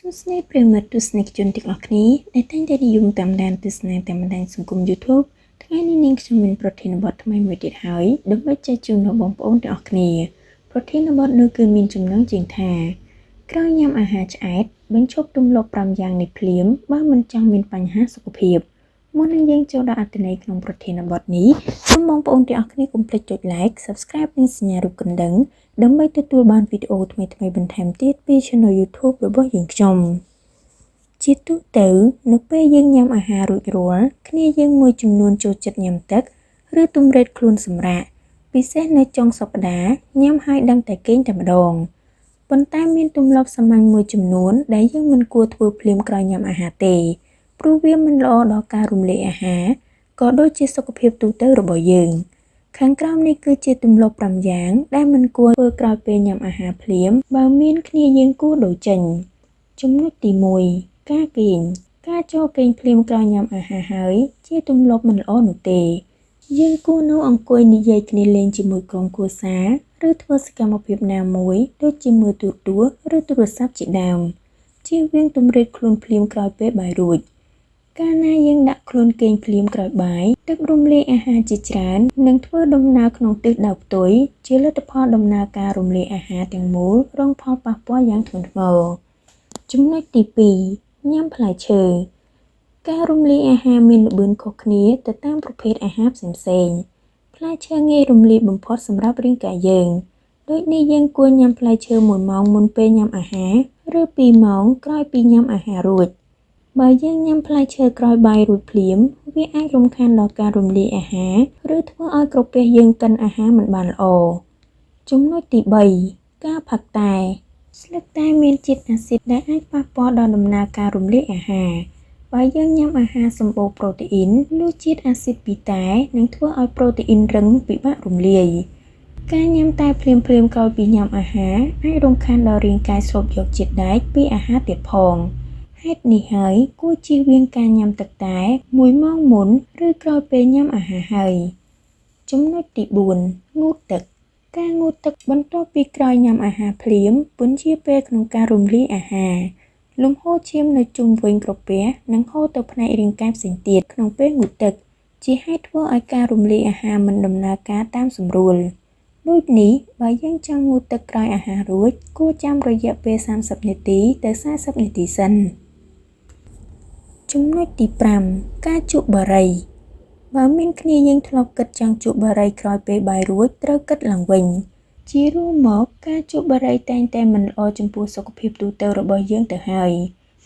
សួស្តីប្រិយមិត្តទស្សនិកជនទាំងអស់គ្នាដែលតែងតែនិយមតាមដានទស្សនាតាមបណ្ដាញសង្គម YouTube ថ្ងៃនេះនាងខ្ញុំមានប្រធានបទថ្មីមួយទៀតហើយដើម្បីចែកជូនដល់បងប្អូនទាំងអស់គ្នាប្រធានបទនោះគឺមានចំណងជើងថាក្រោយញ៉ាំអាហារឆ្អែតបញ្ឈប់ទម្លាប់5យ៉ាងនេះភ្លាមបើមិនចង់មានបញ្ហាសុខភាពមុននឹងយើងចូលដល់អត្ថន័យក្នុងប្រធានបទនេះសូមបងប្អូនទាំងអស់គ្នាកុំភ្លេចចុច Like Subscribe និងសញ្ញារូបកណ្ដឹងដើម្បីទទួលបានវីដេអូថ្មីៗបន្ថែមទៀតពី Channel YouTube របស់យើងខ្ញុំជាទូទៅនៅពេលយើងញ៉ាំអាហាររួចរាល់គ្នាយើងមួយចំនួនចូលចិត្តញ៉ាំទឹកឬទម្រេតខ្លួនសម្រាកពិសេសនៅចុងសប្តាហ៍ញ៉ាំហើយដឹងតែគេងតែម្ដងប៉ុន្តែមានទម្លាប់សាមញ្ញមួយចំនួនដែលយើងមិនគួរធ្វើភ្លាមក្រោយញ៉ាំអាហារទេព្រោះវាមិនល្អដល់ការរំលាយអាហារក៏ដូចជាសុខភាពទូទៅរបស់យើងខាងក្រោមនេះគឺជាទម្លាប់5យ៉ាងដែលមិនគួរធ្វើក្រោយពេលញ៉ាំអាហារភ្លាមបើមានគ្នាយើងគួរដូរចេញចំណុចទី1ការគេងការចូលគេងភ្លាមក្រោយញ៉ាំអាហារហើយជាទម្លាប់មិនល្អនោះទេយើងគួរនៅអង្គុយនិយាយគ្នាលេងជាមួយក្រុមគ្រួសារឬធ្វើសកម្មភាពណាមួយដូចជាមើលទូរទស្សន៍ឬទូរស័ព្ទជាដើមជៀសវាងទម្រេតខ្លួនភ្លាមក្រោយពេលបាយរួចកាលណាយើងដាក់ខ្លួនគេងភ្លាមក្រោយបាយទឹករំលាយអាហារជាច្រើននឹងធ្វើដំណើរក្នុងទិសដៅផ្ទុយជាលទ្ធផលដំណើរការរំលាយអាហារទាំងមូលរងផលប៉ះពាល់យ៉ាងធ្ងន់ធ្ងរចំណុចទី2ញ៉ាំផ្លែឈើការរំលាយអាហារមានល្បឿនខុសគ្នាទៅតាមប្រភេទអាហារផ្សេងៗផ្លែឈើងាយរំលាយបំផុតសម្រាប់រាងកាយយើងដូចនេះយើងគួរញ៉ាំផ្លែឈើ1ម៉ោងមុនពេលញ៉ាំអាហារឬ2ម៉ោងក្រោយពីញ៉ាំអាហាររួចបើយើងញ៉ាំផ្លែឈើក្រោយបាយរួចភ្លាមវាអាចរំខានដល់ការរំលាយអាហារឬធ្វើឲ្យក្រពះយើងកិនអាហារមិនបានល្អចំណុចទី3ការផឹកតែស្លឹកតែមានជាតិអាស៊ីតដែលអាចប៉ះពាល់ដល់ដំណើរការរំលាយអាហារបើយើងញ៉ាំអាហារសម្បូរប្រូតេអ៊ីននោះជាតិអាស៊ីតពីតែនឹងធ្វើឲ្យប្រូតេអ៊ីនរឹងពិបាករំលាយការញ៉ាំតែភ្លាមៗក្រោយពីញ៉ាំអាហារអាចរំខានដល់រាងកាយស្រូបយកជាតិដែកពីអាហារទៀតផងហេតុនេះហើយគួរជៀសវាងការញ៉ាំទឹកតែ1ម៉ោងមុនឬក្រោយពេលញ៉ាំអាហារហើយចំណុចទី4ងូតទឹកការងូតទឹកបន្ទាប់ពីក្រោយញ៉ាំអាហារភ្លាមពន្យាពេលក្នុងការរំលាយអាហារលំហូរឈាមនៅជុំវិញក្រពះនិងហូរទៅផ្នែករាងកាយផ្សេងទៀតក្នុងពេលងូតទឹកជាហេតុធ្វើឲ្យការរំលាយអាហារមិនដំណើរការតាមសម្រួលដូចនេះបើយើងចង់ងូតទឹកក្រោយអាហាររួចគួរចាំរយៈពេល30នាទីទៅ40នាទីសិនចំណុចទី5ការជក់បារីបើមានគ្នាយើងធ្លាប់គិតចង់ជក់បារីក្រោយពេលបាយរួចត្រូវគិតឡើងវិញជារួមមកការជក់បារីតែងតែមិនល្អចំពោះសុខភាពទូទៅរបស់យើងទៅហើយ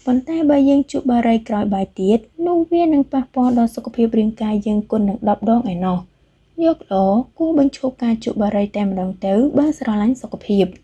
ប៉ុន្តែបើយើងជក់បារីក្រោយបាយទៀតនោះវានឹងប៉ះពាល់ដល់សុខភាពរាងកាយយើងគុណនឹង10ដងឯណោះយកល្អគួរបញ្ឈប់ការជក់បារីតែម្ដងទៅបើស្រឡាញ់សុខភាព